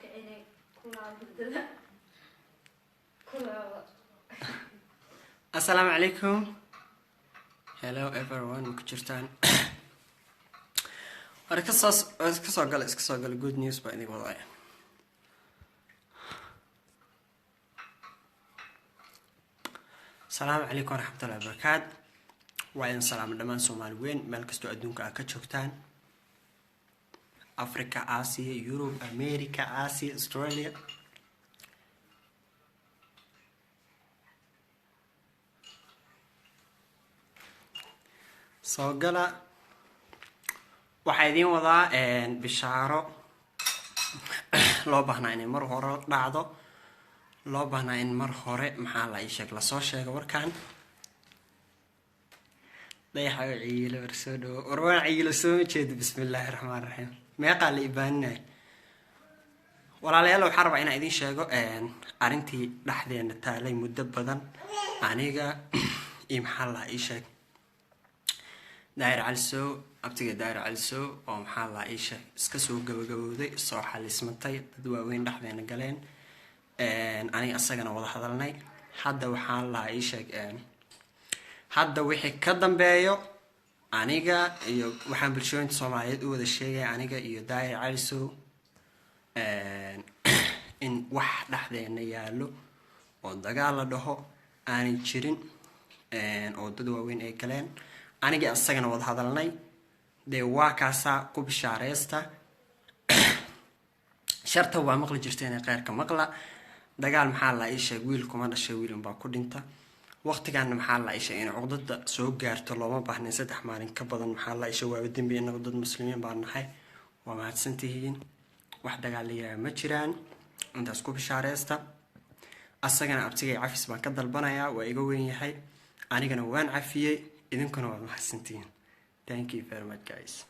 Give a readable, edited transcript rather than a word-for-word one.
Kicinay ku laabo hurdada, ku laabo. Assalaamu calaykum, hello everyone, ma ku jirtaan? War iska soo, iska soo gala, iska soo gala. Good news baa idin wadaya. Asalaamu calaykum waraxmatullahi wabarakaat. Waa idin salaamo dhammaan Soomaali weyn, meel kastoo adduunka aad ka joogtaan: Africa, Asia, Europe, America, Asia, Australia. Soo gala. Waxaa idiin wadaa bishaaro loo baahnaa inay mar hore dhacdo, loo baahnaa in mar hore, maxaa la ii sheeg, lasoo sheego warkan. Dayaxa oo ciilo, war soo dhawo. War waan ciilo, soo ma jeedo. Bismi illaahi raxmaan raxiim. Meeqaa la ibaaninaya? Walaalayaal, waxaan rabaa inaan idiin sheego arrintii dhexdeena taalay muddo badan, aniga iyo, maxaa la ii sheeg, Daahir Calisow, abtiga Daahir Calisow, oo, maxaa la ii sheeg, iska soo gabagabowday, soo xalismatay, dad waaweyn dhexdeena galeen, aniga asagana wada hadalnay. Hadda waxaan lahaa ii sheeg, hadda wixii ka dambeeyo, aniga iyo waxaan bulshooyinka Soomaaliyeed u wada sheegaya, aniga iyo Daahir Calisow, in wax dhexdeena yaallo oo dagaal la dhaho aanay jirin, oo dad waaweyn ay galeen, aniga isagana wada hadalnay. Dee waa kaasaa, ku bishaareysta. Sharta waa maqli jirta, inay kheyrka maqla. Dagaal, maxaa la ii sheeg, wiil kuma dhashay, wiil unbaa ku dhinta. Waqtigaana, maxaa la ii sheeg, inay cuqdada soo gaarto looma baahnayn 3 maalin ka badan. Maxaa la ii sheeg, waaba dembi. Inagu dad Muslimiin baan nahay. Waa mahadsantihiin. Wax dagaal la yiraha ma jiraan, intaas ku bishaareysta. Asagana abtigay cafis baan ka dalbanayaa, waa iga weyn yahay, anigana waan cafiyey. Idinkuna waad mahadsantihiin. Thank you very much, guys.